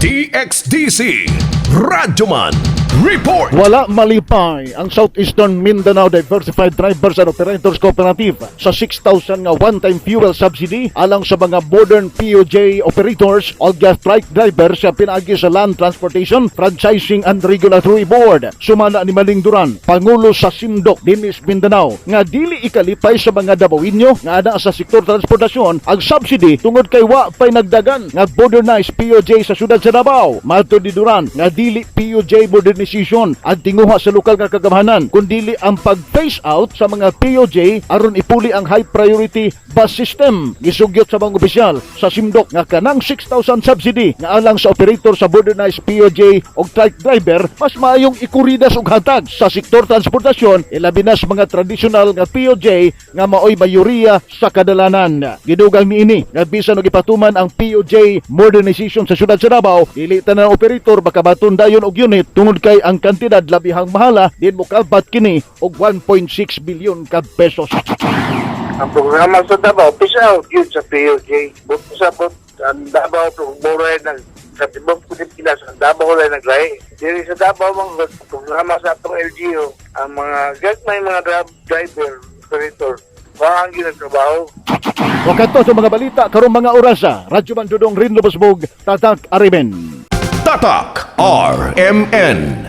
DXDC Radyoman Report. Wala malipay ang Southeastern Mindanao Diversified Drivers and Operators Cooperative sa 6,000 nga one-time fuel subsidy alang sa mga modern PUJ operators o gas truck drivers sa pinaagi sa Land Transportation, Franchising and Regulatory Board. Sumala ni Maling Duran, Pangulo sa SIMDOC dinhi sa Mindanao, nga dili ikalipay sa mga Dabawenyo nga ana sa sektor transportasyon ang subsidy tungod kay wa pay nagdagan nga modernized PUJ sa syudad sa Davao. Matod ni Duran nga dili PUJ modernization ang tinguha sa lokal nga kagamhanan kundili ang pag-phase out sa mga PUJ aron ipuli ang high priority bus system. Gisugyot sa mga opisyal sa SIMDOC nga kanang 6,000 subsidy nga alang sa operator sa modernized PUJ og truck driver, mas maayong ikuridas og hatag sa sektor transportasyon, ilabi na sa mga traditional nga PUJ nga maoy mayoriya sa kadalanan. Gidugang niini nga bisan og ipatuman ang PUJ modernization sa syudad sa Davao, dili tanan operator makabaton dayon og unit tungod kay ang kantidad labihang mahala, din mokabat kini og 1.6 bilyon ka pesos. Ang programa sa Davao, peace out yun sa PUJ. But sa but, ang Davao, mura nag sa tibok Pilipinas, ang Davao lang naglahi. Diri sa Davao, mga programa sa atong LGU, ang mga gagmay mga driver, operator, wa ang ginagtrabaho. O kadto sa mga balita karong mga orasa, Radyo Man Dudong Rinlo Busbog, Tatak RMN. Tatak RMN.